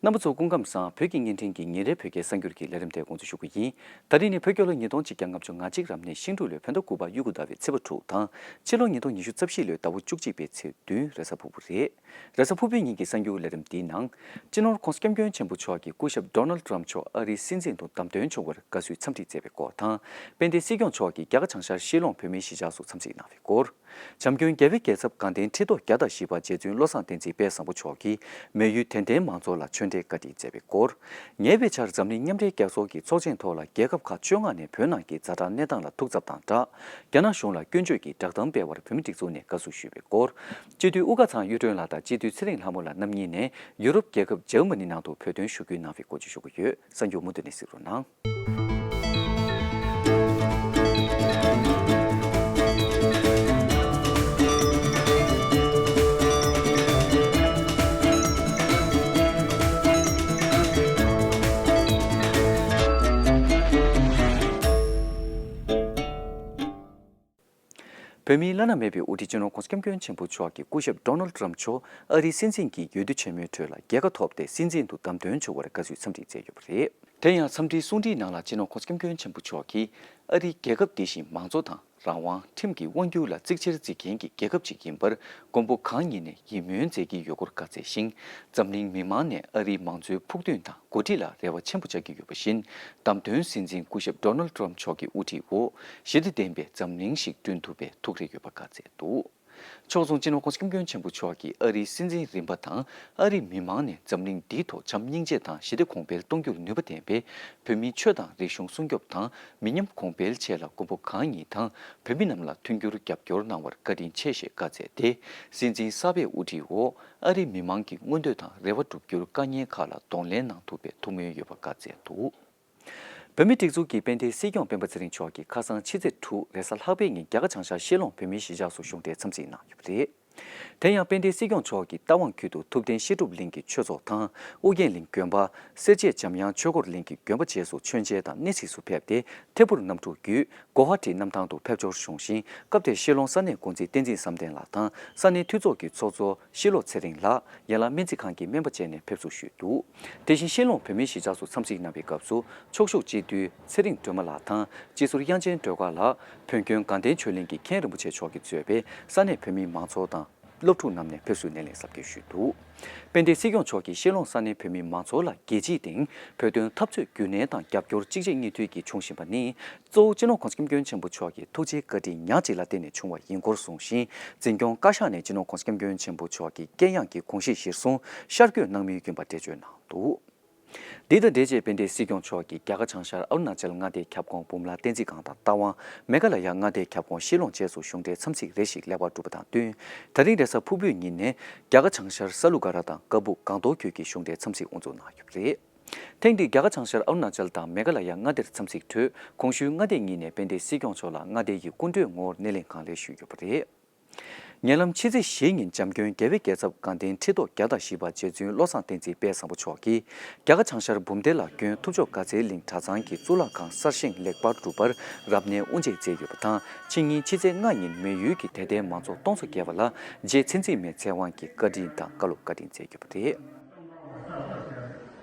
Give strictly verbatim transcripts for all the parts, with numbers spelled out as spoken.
རྣམ་པ་ཚོ་སྐུ་ཁམས་བཟང་། བོད་ཀྱི་བརྙན་འཕྲིན་གྱི་ཉིན་རེའི་བོད་སྐད་གསར་འགྱུར་གྱི་ལས་རིམ་དེ་འགོ་འཛུགས་ཞུ་གི་ཡིན། ད་རིང་ནི་བོད་རྒྱལ་ལོ་ཉིས་སྟོང་གཅིག་བརྒྱ་ལྔ་བཅུ་ང་གཅིག་རབ་གནས་ཤིང་འབྲུག་ལོའི་བོད་ཟླ་དགུ་པ་དབྱར་དགུན་ཟླ་བའི་ཚེས་པ་དྲུག་དང་། ཕྱི་ལོ་ཉིས་སྟོང་ཉི་ཤུ་རྩ་བཞི་ལོའི་ཟླ་བ་བཅུ་གཅིག་པའི་ཚེས་བདུན་རེས་གཟའ་ཕུར་བུ་རེད། རེས་གཟའ་ཕུར་བུའི་ཉིན་གྱི་གསར་འགྱུར་ལས་རིམ་འདིའི་ནང་། སྤྱི་ནོར་༧གོང་ས་༧སྐྱབས་མགོན་ཆེན་པོ་མཆོག་གིས་སྐུ་ཞབས་ཌོ་ནལ་ཏྲམ་མཆོག་ཨ་རིའི་སྲིད་འཛིན་དུ་བདམས་ཐོན་བྱུང་བར་དགའ་བསུའི་འཚམས་འདྲི་མཛད་པའི་སྐོར་དང་། དཔལ་ལྡན་སྲིད་སྐྱོང་མཆོག་གིས་རྒྱ་གར་བྱང་ཤར་ཤེས་ལོང་བོད་མིའི་གཞིས་ཆགས་སུ་འཚམས་གཟིགས་གནང་བའི་སྐོར། བྱམས་མགོན་རྒྱལ་བའི་རྒྱལ་ཚབ་དགའ་ལྡན་ཁྲི་ཐོག་བརྒྱ་དང་བཞི་པ་རྗེ་བཙུན་བློ་བཟང་བསྟན་འཛིན་དཔལ་བཟང་པོ་མཆོག་གིས་མོན་ཡུལ་དད་ལྡན་མང་ཚོགས་ལ་ཆོས་འབྲེལ་བཀའ་དྲིན་སྩལ་བའི་སྐོར། ཉེ་བའི་ཆར་འཛམ་གླིང་མཉམ་འབྲེལ་རྒྱལ་ཚོགས་ཀྱི་ཚོགས་ཆེན་ཐོག་ལ་རྒྱལ་ཁབ་ཁག་བཅོ་ལྔ་ནས་བོད་ནང་གི་ཛ་དྲག་གནས་སྟངས་ལ་ཐུགས་འཚབ་དང་སྦྲགས། རྒྱ་ནག་གཞུང་ལ་སྐྱོན་བརྗོད་ཀྱི་བསྒྲགས་གཏམ་སྤེལ་བར་བོད་མི་སྒྲིག་འཛུགས་ནས་དགའ་བསུ་ཞུས་པའི་སྐོར། སྤྱི་འཐུས་དབུ་དཀར་ཚང་གཡུ་སྒྲོན་ལགས་དང་སྤྱི་འཐུས་ཚེ་རིང་ལྷ་མོ་ལགས་རྣམ་གཉིས་ནས་ཡུ་རོབ་རྒྱལ་ཁབ་འཇར་མ་ནི་ནང་དུ་བོད་དོན་ཞུ་སྐུལ་གནང་བའི་སྐོར་བཅས་ཞུ་གི་ཡོད། གསར་འགྱུར་མུ་མཐུད་ནས་གཟིགས་རོགས་གནང་། བོད་མིའི་བླ་ན་མེད་པའི་དབུ་ཁྲིད་སྤྱི་ནོར་༧གོང་ས་༧སྐྱབས་མགོན་ཆེན་པོ་མཆོག་གིས་སྐུ་ཞབས་ཌོ་ནལ་ཏྲམ་མཆོག་ཨ་རིའི་སྲིད་འཛིན་གྱི་འོས་བསྡུ་ཆེན་མོའི་ཁྲོད་ལ་རྒྱལ་ཁ་ཐོབ་སྟེ་སྲིད་འཛིན་དུ་བདམས་ཐོན་བྱུང་བར་དགའ་བསུའི་འཚམས་འདྲི་མཛད་ཡོད་པ་རེད། དེ་ཡང་འཚམས་འདྲིའི་གསུང་འཕྲིན་ནང་ལ་སྤྱི་ནོར་༧གོང་ས་༧སྐྱབས་མགོན་ཆེན་པོ་མཆོག་གིས་ཨ་རིའི་རྒྱལ་ཁབ་འདི་བཞིན་མང་གཙོ་དང་རང་དབང་ཁྲིམས་ཀྱི་དབང་སྒྱུར་ལ་གཙིགས་ཆེར་བརྩི་མཁན་གྱི་རྒྱལ་ཁབ་ཅིག་ཡིན་པར་མགོན་པོ་གང་ཉིད་ནས་ཡིད་སྨོན་མཛད་ཀྱི་ཡོད་སྐོར་བཀའ་སྩལ་ཞིང་། འཛམ་གླིང་མི་མང་ནས་ཨ་རིའི་མང་གཙོའི་ཕུགས་འདུན་དང་འགོ་ཁྲིད་ལ་རེ་བ་ཆེན་པོ་བཅའ་གི་ཡོད་པ་བཞིན། བདམས་ཐོན་སྲིད་འཛིན་སྐུ་ཞབས་ཌོ་ནལ་ཏྲམ་མཆོག་གི་དབུ་ཁྲིད་འོག་ཞི་བདེ་ལྡན་པའི་འཛམ་གླིང་ཞིག་བསྐྲུན་ཐུབ་པའི་ཐུགས་རེ་ཡོད་པ་བཀའ་སྩལ་འདུག། ཕྱོགས་མཚུངས་སྤྱི་ནོར་༧གོང་ས་༧སྐྱབས་མགོན་ཆེན་པོ་མཆོག་གིས་ཨ་རིའི་སྲིད་འཛིན་རིམ་པ་དང་ཨ་རིའི་མི་མང་ནས་འཛམ་གླིང་འདིའི་ཐོག་བྱམས་སྙིང་རྗེ་དང་ཞི་བདེ་གོང་འཕེལ་གཏོང་རྒྱུར་ནུས་པ་ལྡན་པའི་བོད་མིའི་ཆོས་དང་རིག་གཞུང་སྲུང་སྐྱོབ་དང་མི་ཉམས་གོང་འཕེལ་ཆེད་ལ་མགོན་པོ་གང་ཉིད་དང་བོད་མི་རྣམས་ལ་མཐུན་འགྱུར་རྒྱབ་སྐྱོར་གནང་བར་བཀའ་དྲིན་ཆེ་ཞེས་བཀའ་སྩལ་ཏེ། སྲིད་འཛིན་གསར་པའི་དབུ་ཁྲིད་འོག་ཨ་རིའི་མི་མང་གི་མངོན་འདོད་དང་རེ་བ་བསྒྲུབ་རྒྱུར་དཀའ་ངལ་ཁག་ལ་གདོང་ལེན་གནང་ཐུབ་པའི་ཐུགས་སྨོན་ཡོད་པ་བཀའ་སྩལ་འདུག། བོད་མིའི་སྒྲིག་འཛུགས་ཀྱི་དཔལ་ལྡན་སྲིད་སྐྱོང་སྤེན་པ་ཚེ་རིང་མཆོག་གིས་ཁ་སང་ཕྱི་ཚེས་དྲུག་རེས་གཟའ་ལྷག་པའི་ཉིན་རྒྱ་གར་བྱང་ཤར་ཤེས་ལོང་བོད་མིའི་གཞིས་ཆགས་སུ་གཞུང་འབྲེལ་འཚམས་གཟིགས་གནང་ཡོད་པ་རེད། དེ་ཡང་དཔལ་ལྡན་སྲིད་སྐྱོང་མཆོག་གིས་རྟ་དབང་ཁུལ་དུ་ཐུབ་བསྟན་བཤད་སྒྲུབ་གླིང་གི་ཆོས་ཚོགས་དང་ཨུ་རྒྱན་གླིང་དགོན་པ། སེར་བྱེས་འཇམ་དབྱངས་ཆོས་འཁོར་གླིང་གི་དགོན་པ་བཅས་སུ་མཆོད་མཇལ་དང་གནས་གཟིགས་སུ་ཕེབས་ཏེ། ཐད་འཕུར་གནམ་གྲུ་བརྒྱུད་གོ་ཧ་ཊི་གནམ་ཐང་དུ་ཕེབས་འབྱོར་བྱུང་ཞིང་། སྐབས་དེར་ཤེས་ལོང་ས་གནས་འགོ་འཛིན་བསྟན་འཛིན་བསམ་གཏན་ལགས་དང་ས་གནས་འཐུས་ཚོགས་ཀྱི་ཚོགས་གཙོ་ཤི་ལོ་ཚེ་རིང་ལགས། ཡན་ལག་སྨན་རྩིས་ཁང་གི་སྨན་པ་བཅས་ནས་ཕེབས་བསུ་ཞུས་འདུག། དེ་བཞིན་ཤེས་ལོང་བོད་མིའི་གཞིས་ཆགས་སུ་འཚམས་གཟིགས་གནང་བའི་སྐབས་སུ་ཕྱོགས་བཞུགས་སྤྱི་འཐུས་ཚེ་རིང་སྒྲོལ་མ་ལགས་དང་སྤྱི་ཟུར་དབྱངས་ཅན་སྒྲོལ་དཀར་ལགས། བོན་དགོན་དགའ་ལྡན་ཆོས་གླིང་གི་མཁན་རིན་པོ་ཆེ་མཆོག་གིས་གཙོས་པའི་ས་གནས་བོད་མིའི་མང་ཚོགས་དང་། སློབ་ཕྲུག་རྣམས་ནས་ཕེབས་བསུ་སྣེ་ལེན་གཟབ་རྒྱས་ཞུས་འདུག། དཔལ་ལྡན་སྲིད་སྐྱོང་མཆོག་གིས་ཤེས་ལོང་ས་གནས་བོད་མི་མང་ཚོགས་ལ་རྒྱལ་སྤྱིའི་སྟེང་བོད་དོན་འཐབ་རྩོད་རྒྱུན་གནས་དང་རྒྱབ་སྐྱོར་གཅིག་རྗེས་གཉིས་མཐུད་ཀྱིས་བྱུང་བཞིན་པ་ནི། གཙོ་བོ་སྤྱི་ནོར་༧གོང་ས་༧སྐྱབས་མགོན་ཆེན་པོ་མཆོག་གི་ཐུགས་རྗེའི་བཀའ་དྲིན་ཉག་གཅིག་ལ་བརྟེན་ནས་བྱུང་བ་ཡིན་སྐོར་གསུངས་ཤིང་། འཛིན་སྐྱོང་བཀའ་ཤག་ནས་སྤྱི་ནོར་༧གོང་ས་༧སྐྱབས་མགོན་ཆེན་པོ་མཆོག་གི་དཀྱེལ་ཡངས་ཀྱི་དགོངས་གཞི་གཞིར་བཟུང་ཤར་བསྐྱོད་གནང་མུས་ཡིན་པ་འགྲེལ་བརྗོད་གནང་འདུག། འདི་དང་འབྲེལ་བྱས་དཔལ་ལྡན་སྲིད་སྐྱོང་མཆོག་གིས་རྒྱ་གར་བྱང་ཤར་ཨ་རུ་ན་ཅལ་མངའ་སྡེའི་ཁྱབ་ཁོངས་འབུམ་རླབས་བསྟན་འཛིན་སྒང་དང་རྟ་དབང་། མེ་ག་ལ་ཡ་མངའ་སྡེའི་ཁྱབ་ཁོངས་ཤེས་ལོང་བཅས་སུ་གཞུང་འབྲེལ་འཚམས་གཟིགས་རེ་ཞིག་ལེགས་པར་གྲུབ་པ་དང་བསྟུན། ད་རིང་རེས་གཟའ་ཕུར་བུའི་ཉིན་ནས་རྒྱ་གར་བྱང་ཤར་ས་ལུ་ག་ར་དང་ཀ་སྦུག་སྒང་ཏོག་ཁུལ་གྱི་གཞུང་འབྲེལ་འཚམས་གཟིགས་དབུ་འཛུགས་གནང་ཡོད་པ་རེད། ཐེངས་འདིའི་རྒྱ་གར་བྱང་ཤར་ཨ་རུ་ན་ཅལ་དང་མེ་ག་ལ་ཡ་མངའ་སྡེར་འཚམས་གཟིགས་ཁྲོད་གོང་ཞུས་མངའ་སྡེ་གཉིས་ནས་དཔལ་ལྡན་སྲིད་སྐྱོང་མཆོག་ལ་མངའ་སྡེ་ཡི་སྐུ་མགྲོན་ངོ་བོར་སྣེ་ལེན་གང་ལེགས་ཞུས་ཡོད་པ་རེད། ཉེ་ལམ་ཕྱི་ཚེས་བཞིའི་ཉིན་བྱམས་མགོན་རྒྱལ་བའི་རྒྱལ་ཚབ་དགའ་ལྡན་ཁྲི་ཐོག་བརྒྱ་དང་བཞི་པ་རྗེ་བཙུན་བློ་བཟང་བསྟན་འཛིན་དཔལ་བཟང་པོ་མཆོག་གིས་རྒྱ་གར་བྱང་ཤར་འབུམ་སྡེ་ལ་དགོན་ཐུབ་མཆོག་དགའ་ཚལ་གླིང་གྲྭ་ཚང་གི་གཙུག་ལག་ཁང་གསར་བཞེངས་ལེགས་པར་གྲུབ་པར་རབ་གནས་དབུ་འབྱེད་མཛད་ཡོད་པ་དང་། ཕྱི་ཉིན་ཕྱི་ཚེས་ལྔ་ཉིན་མོན་ཡུལ་གྱི་དད་ལྡན་མང་ཚོགས་སྟོང་ཚོ་བརྒལ་བ་ལ་རྗེ་མཚན་འཛིན་མའི་ཚེ་དབང་གི་བཀའ་དྲིན་དང་བཀའ་སློབ་བཀའ་དྲིན་སྩལ་ཡོད་པ་རེད།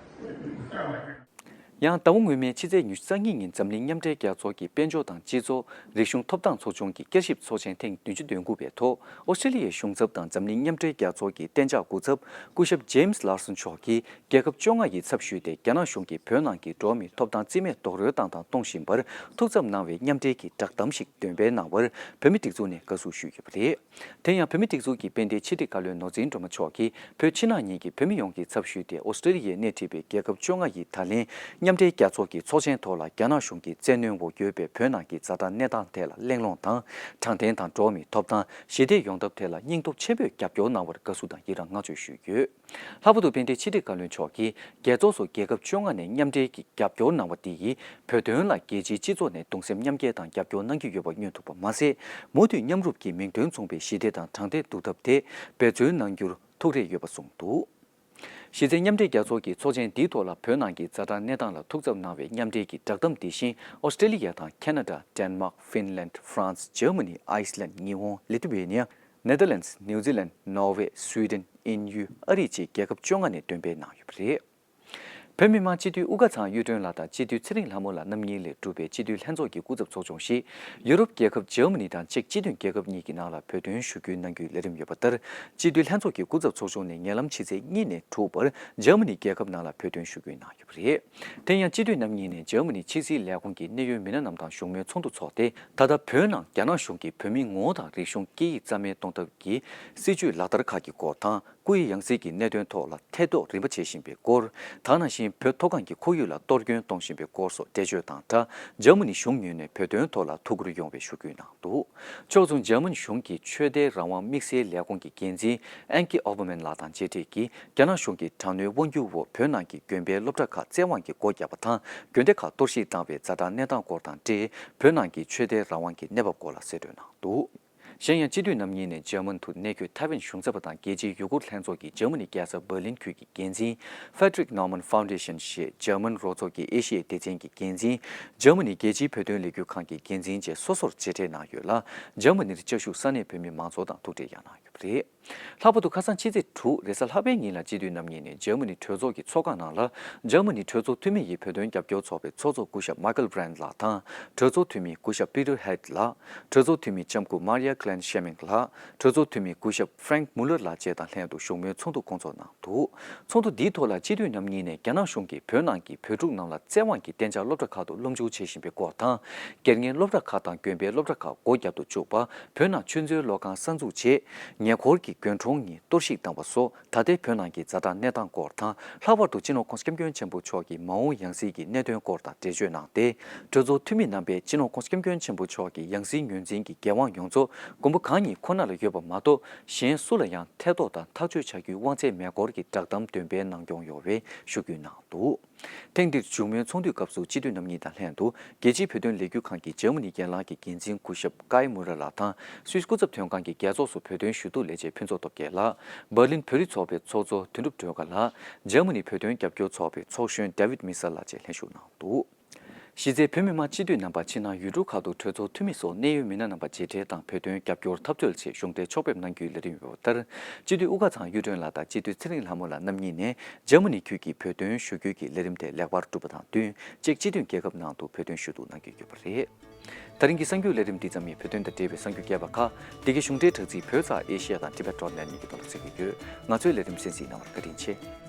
ཡང་ཟླ་བ་སྔོན་མའི་ཕྱི་ཚེས་ཉི་ཤུ་རྩ་གཉིས་ཉིན་འཛམ་གླིང་མཉམ་འབྲེལ་རྒྱལ་ཚོགས་ཀྱི་དཔལ་འབྱོར་དང་སྤྱི་ཚོགས་རིག་གཞུང་ཐོབ་ཐང་ཚོགས་ཆུང་གི་བསྐྱར་ཞིབ་ཚོགས་ཆེན་ཐེངས་བདུན་ཅུ་དོན་དགུ་པའི་ཐོག་ཨོ་སི་ཀྲི་ལི་ཡའི་གཞུང་ཚབ་དང་འཛམ་གླིང་མཉམ་འབྲེལ་རྒྱལ་ཚོགས་ཀྱི་གཏན་འཇགས་སྐུ་ཚབ་སྐུ་ཞབས་ཇེམ་སི་ལར་སོན་མཆོག་གིས་རྒྱལ་ཁབ་བཅོ་ལྔ་ཡི་ཚབ་ཞུས་ཏེ་རྒྱ་ནག་གཞུང་གིས་བོད་ནང་གི་འགྲོ་བ་མིའི་ཐོབ་ཐང་རྩིས་མེད་རྡོག་རོལ་བཏང་དང་གཏོང་བཞིན་པར་ཐུགས་འཚབ་གནང་བའི་མཉམ་འབྲེལ་གྱི་བསྒྲགས་གཏམ་ཞིག་འདོན་སྤེལ་གནང་བར་བོད་མི་སྒྲིག་འཛུགས་ནས་དགའ་བསུ་ཞུས་ཡོད་པ་རེད། དེ་ཡང་བོད་མི་སྒྲིག་འཛུགས་ཀྱི་དཔལ་ལྡན་ཕྱི་དྲིལ་བཀའ་བློན་ནོར་འཛིན་སྒྲོལ་མ་མཆོག་གིས་བོད་ཕྱི་ནང་གཉིས་ཀྱི་བོད་མི་ཡོངས་ཀྱི་ཚབ་ཞུས་ཏེ་ཨོ་སི་ཀྲི་ལི་ཡའི་སྣེ་ཁྲིད་པའི་རྒྱལ་ཁབ་བཅོ་ལྔ་ཡིས་ད་ལན་མཉམ་འབྲེལ་རྒྱལ་ཚོགས་ཀྱི་ཚོགས་ཆེན་ཐོག་ལ་རྒྱ་ནག་གཞུང་གིས་བཙན་གནོན་འོག་ཡོད་པའི་བོད་ནང་གི་ཛ་དྲག་གནས་སྟངས་ཐད་ལ་གླེང་སློང་དང་། དྲང་བདེན་དང་འགྲོ་བ་མིའི་ཐོབ་ཐང་། ཞི་བདེ་ཡོང་ཐབས་ཐད་ལ་སྙིང་སྟོབས་ཆེན་པོས་རྒྱབ་སྐྱོར་གནང་བར་དགའ་བསུ་དང་ཡི་རངས་བསྔགས་བརྗོད་ཞུས་ཡོད། ལྷག་པར་དུ་དཔལ་ལྡན་ཕྱི་དྲིལ་བཀའ་བློན་མཆོག་གིས་རྒྱལ་ཚོགས་སུ་རྒྱལ་ཁབ་བཅོ་ལྔ་ནས་མཉམ་འབྲེལ་གྱི་རྒྱབ་སྐྱོར་གནང་བ་འདི་ཡིས་བོད་དོན་ལ་རྒྱལ་སྤྱིའི་སྤྱི་ཚོགས་ནས་གདུང་སེམས་མཉམ་སྐྱེད་དང་རྒྱབ་སྐྱོར་གནང་གི་ཡོད་པ་མངོན་ཐུབ་པ་མ་ཟད། མུ་མཐུད་མཉམ་རུབ་ཀྱིས་མིང་དོན་མཚུངས་པའི་ཞི་བདེ་དང་དྲང་བདེན་འདུག་ཐབས་ཐད་འབད་བརྩོན་གནང་རྒྱུར་ཐུགས་རེ་ཡོད་པ་གསུངས་འདུག། གཞི་རྩའི་མཉམ་འབྲེལ་རྒྱལ་ཚོགས་ཀྱི་ཚོགས་ཆེན་འདིའི་ཐོག་ལ་བོད་ནང་གི་ཛ་དྲག་གནས་སྟངས་ལ་ཐུགས་འཚབ་གནང་བའི་མཉམ་འབྲེལ་གྱི་བསྒྲགས་གཏམ་འདི་བཞིན་ཨོ་སི་ཀྲི་ལི་ཡ་དང་ཁེ་ན་ཌ། ཌེན་མཱག། ཧྥིན་ལན། ཧྥ་རན་སི། འཇར་མ་ནི། ཨའི་སི་ལན། ཉི་ཧོང་། ལི་ཐུ་ཝེ་ནི་ཡ། ནེ་དར་ལེན་སི། ནིའུ་ཛི་ལན། ནོར་ཝེ། སུའི་ཌེན། དབྱིན་ཡུལ། ཨ་རི་བཅས་རྒྱལ་ཁབ་བཅོ་ལྔ་ནས་འདོན་སྤེལ་གནང་ཡོད་པ་རེད། བོད་མི་མང་སྤྱི་འཐུས་དབུ་དཀར་ཚང་གཡུ་སྒྲོན་ལགས་དང་སྤྱི་འཐུས་ཚེ་རིང་ལྷ་མོ་ལགས་རྣམ་གཉིས་ལས་གྲུབ་པའི་སྤྱི་འཐུས་ལྷན་ཚོགས་ཀྱི་སྐུ་ཚབ་ཚོགས་ཆུང་ཞིག་ཡུ་རོབ་རྒྱལ་ཁབ་འཇར་མ་ནི་དང་ཅེཀ་སྤྱི་མཐུན་རྒྱལ་ཁབ་གཉིས་ཀྱི་ནང་ལ་བོད་དོན་ཞུ་རྒྱུའི་གནང་རྒྱུའི་ལས་རིམ་ཡོད་པ་ལྟར། སྤྱི་འཐུས་ལྷན་ཚོགས་ཀྱི་སྐུ་ཚབ་ཚོགས་ཆུང་ནས་ཉེ་ལམ་ཕྱི་ཚེས་གཉིས་ནས་དྲུག་བར་འཇར་མ་ནི་རྒྱལ་ཁབ་ནང་ལ་བོད་དོན་ཞུ་སྐུལ་གནང་ཡོད་པ་རེད། དེ་ཡང་སྤྱི་འཐུས་རྣམ་གཉིས་ནས་འཇར་མ་ནི་ཕྱི་སྲིད་ལས་ཁུངས་ཀྱི་གནད་ཡོད་མི་སྣ་རྣམས་དང་བཞུགས་མོལ་ཚོགས་འདུ་འཚོགས་ཏེ། ད་ལྟ་བོད་ནང་རྒྱ་ནག་གཞུང་གིས་བོད་མིའི་ངོ་བོ་དང་རིག་གཞུང་སྐད་ཡིག་རྩ་མེད་གཏོང་ཐབས་ཀྱི་སྲིད་བྱུས་ལག་བསྟར་ཁག་གི་སྐོར་དང་། སྐུའི་ཡང་སྲིད་ཀྱི་གནད་དོན་ཐོག་ལ་ཐེ་གཏོགས་རིམ་པ་བྱེད་བཞིན་པའི་སྐོར། ད་ནང་བཞིན་བོད་མཐོ་སྒང་གི་ཁོར་ཡུག་ལ་གཏོར་སྐྱོན་གཏོང་བཞིན་པའི་སྐོར་སོགས་འགྲེལ་བརྗོད་དང་སྦྲགས། འཇར་མ་ནི་གཞུང་ངོས་ནས་བོད་དོན་ཐོག་ལ་ཐུགས་ཁུར་ཡོང་བའི་ཞུ་སྐུལ་གནང་འདུག། ཕྱོགས་མཚུངས་འཇར་མ་ནི་གཞུང་གི་ཆོས་དད་རང་དབང་དམིགས་བསལ་ལས་ཁུངས་ཀྱི་འགན་འཛིན་ཨན་ཀི་ཨོ་བྷ་མན་ལགས་དང་མཇལ་འཕྲད་ཀྱིས། རྒྱ་ནག་གཞུང་གིས་དྲག་གནོན་དབང་སྒྱུར་འོག་བོད་ནང་གི་དགོན་པའི་སློབ་གྲྭ་ཁག་བཙན་དབང་གིས་སྒོ་བརྒྱབ་པ་དང་། དགོན་སྡེ་ཁག་གཏོར་བཤིག་བཏང་བའི་ཛ་དྲག་གནས་སྟངས་སྐོར་དང་འབྲེལ། བོད་ནང་གི་ཆོས་དད་རང་དབང་གི་གནས་བབ་སྐོར་ལ་གསལ་བསྒྲགས་གནང་འདུག། གཞན་ཡང་སྤྱི་འཐུས་རྣམ་གཉིས་ནས་འཇར་མན་དུ་གནས་འཁོད་ཐའེ་ཝན་གཞུང་ཚབ་པ་དང་རྒྱལ་སྤྱིའི་ཡུ་གུར་ལྷན་ཚོགས་ཀྱི་འཇར་མ་ནི་རྒྱལ་ས་འབར་ལིན་ཁུལ་གྱི་འགན་འཛིན་Frederick Naumann Foundation ཞེས་འཇར་མན་རོགས་ཚོགས་ཀྱི་ཨེ་ཤི་ཡའི་སྡེ་ཚན་གྱི་འགན་འཛིན། འཇར་མ་ནི་རྒྱལ་སྤྱིའི་བོད་དོན་ལས་འགུལ་ཁང་གི་འགན་འཛིན་བཅས་སོ་སོར་མཇལ་འཕྲད་གནང་ཡོད་ལ། འཇར་མ་ནིར་བཅའ་བཞུགས་ས་གནས་བོད་མི་མང་ཚོགས་དང་ཐུག་འཕྲད་ཡང་གནང་ཡོད་པ་རེད། ལྷག་པར་དུ་ཁ་སང་ཕྱི་ཚེས་དྲུག་རེས་གཟའ་ལྷག་པའི་ཉིན་ལ་སྤྱི་འཐུས་རྣམ་གཉིས་ནས་འཇར་མ་ནི་གྲོས་ཚོགས་ཀྱི་ཚོགས་ཁང་ནང་ལ། འཇར་མ་ནི་གྲོས་ཚོགས་འཐུས་མི་ཡི་བོད་དོན་རྒྱབ་སྐྱོར་ཚོགས་པའི་ཚོགས་གཙོ་སྐུ་ཞབས་Michael Brandt ལགས་དང་། གྲོས་ཚོགས་འཐུས་མི་སྐུ་ཞབས་Peter Haig ལགས། གྲོས་ཚོགས་འཐུས་མི་ལྕམ་སྐུ་Maria Glenn Schmeling ལགས། གྲོས་ཚོགས་འཐུས་མི་སྐུ་ཞབས་Frank Muller ལགས་བཅས་དང་ལྷན་དུ་བཞུགས་མོལ་ཚོགས་འདུ་སྐོང་ཚོགས་གནང་འདུག། ཚོགས་འདུ་འདིའི་ཐོག་ལ་སྤྱི་འཐུས་རྣམ་གཉིས་ནས་རྒྱ་ནག་གཞུང་གིས་བོད་ནང་གི་བོད་ཕྲུག་རྣམས་ལ་བཙན་དབང་གིས་གཏན་འཇགས་སློབ་གྲྭ་ཁག་ཏུ་སློབ་འཇུག་བྱེད་བཞིན་པའི་སྐོར་དང་། སྒེར་ངའི་སློབ་གྲྭ་ཁག་དང་དགོན་པའི་སློབ་གྲྭ་ཁག་སྒོ་བརྒྱབ་ཏུ་བཅུག་པ། བོད་ནང་ཆོས་འཛིན་སློབ་ཁང་གསར་འཛུགས་བྱས། ཉེ་འཁོར་གྱི་དགོན་གྲོང་གཉིས་གཏོར་བཤིག་བཏང་བ་སོགས་ད་ལྟའི་བོད་ནང་གི་ཛ་དྲག་གནས་སྟངས་སྐོར་དང་། ལྷག་པར་དུ་སྤྱི་ནོར་༸གོང་ས་༸སྐྱབས་མགོན་ཆེན་པོ་མཆོག་གི་མ་འོངས་ཡང་སྲིད་ཀྱི་གནད་དོན་སྐོར་དང་འགྲེལ་བརྗོད་གནང་སྟེ། གྲོས་ཚོགས་འཐུས་མི་རྣམ་པས་སྤྱི་ནོར་༸གོང་ས་༸སྐྱབས་མགོན་ཆེན་པོ་མཆོག་གི་ཡང་སྲིད་ངོས་འཛིན་གྱི་འགན་དབང་ཡོངས་རྫོགས་མགོན་པོ་གང་ཉིད་ཁོ་ན་ལ་ཡོད་པ་མ་གཏོགས། གཞན་སུ་ལ་ཡང་ཐེ་གཏོགས་དང་ཐག་གཅོད་བྱ་རྒྱུའི་དབང་ཚད་མེད་སྐོར་གྱི་བསྒྲགས་གཏམ་འདོན་སྤེལ་གནང་སྐྱོང་ཡོང་བའི་ཞུ་སྐུལ་གནང་འདུག། ཐེངས་འདིར་བཞུགས་མོལ་ཚོགས་འདུའི་སྐབས་སུ་སྤྱི་འཐུས་རྣམ་གཉིས་དང་ལྷན་དུ། རྒྱལ་སྤྱིའི་བོད་དོན་ལས་འགུལ་ཁང་གི་འཇར་མ་ནི་ཡན་ལག་གི་འགན་འཛིན་སྐུ་ཞབས་ཀའི་མུ་ར་ལགས་དང་། སུད་སི་སྐུ་ཚབ་དོན་ཁང་གི་རྒྱལ་ཚོགས་སུ་བོད་དོན་ཞུ་གཏུག་ལས་བྱེད་ཕུན་ཚོགས་སྟོབས་རྒྱལ་ལགས། འབར་ལིན་བོད་རིགས་ཚོགས་པའི་ཚོགས་གཙོ་དོན་གྲུབ་སྒྲོལ་དཀར་ལགས། འཇར་མ་ནི་བོད་དོན་རྒྱབ་སྐྱོར་ཚོགས་པའི་ཚོགས་གཞོན་David Missler ལགས་བཅས་ལྷན་ཞུགས་གནང་འདུག། གཞི་རྩའི་བོད་མི་མང་སྤྱི་འཐུས་རྣམ་པ་ཕྱི་ནང་ཡུལ་གྲུ་ཁག་ཏུ་གྲོས་ཚོགས་འཐུས་མི་སོགས་གནད་ཡོད་མི་སྣ་རྣམ་པ་མཇལ་འཕྲད་དང་བོད་དོན་རྒྱབ་སྐྱོར་འཐབ་རྩོད་ཆེད་གཞུང་འབྲེལ་ཕྱོགས་ཕེབས་གནང་རྒྱུའི་ལས་རིམ་ཡོད་པ་ལྟར། སྤྱི་འཐུས་དབུ་དཀར་ཚང་གཡུ་སྒྲོན་ལགས་དང་སྤྱི་འཐུས་ཚེ་རིང་ལྷ་མོ་ལགས་རྣམ་གཉིས་ནས་འཇར་མ་ནི་ཁུལ་གྱི་བོད་དོན་ཞུ་སྐུལ་གྱི་ལས་རིམ་དེ་ལེགས་པར་གྲུབ་པ་དང་བསྟུན། ཅེཀ་སྤྱི་མཐུན་རྒྱལ་ཁབ་ནང་དུ་བོད་དོན་ཞུ་གཏུག་གནང་གི་ཡོད་པ་རེད། ད་རིང་གི་གསར་འགྱུར་ལས་རིམ་འདི་ཙམ་ཡིན། བོད་དོན་དང་འབྲེལ་བའི་གསར་འགྱུར་རྒྱས་པ་ཁག་འདི་གའི་གཞུང་འབྲེལ་དྲ་ཚིགས་བོད་ཚགས་ཨེ་ཤེ་ཡ་དང་Tibet dot net གཉིས་ཀྱི་ཐོག་ལ་གསན་གྱི་ཡོད། ང་ཚོའི་ལས་རིམ་གསན་གཟིགས་གནང་བར་བཀའ་དྲིན་ཆེ།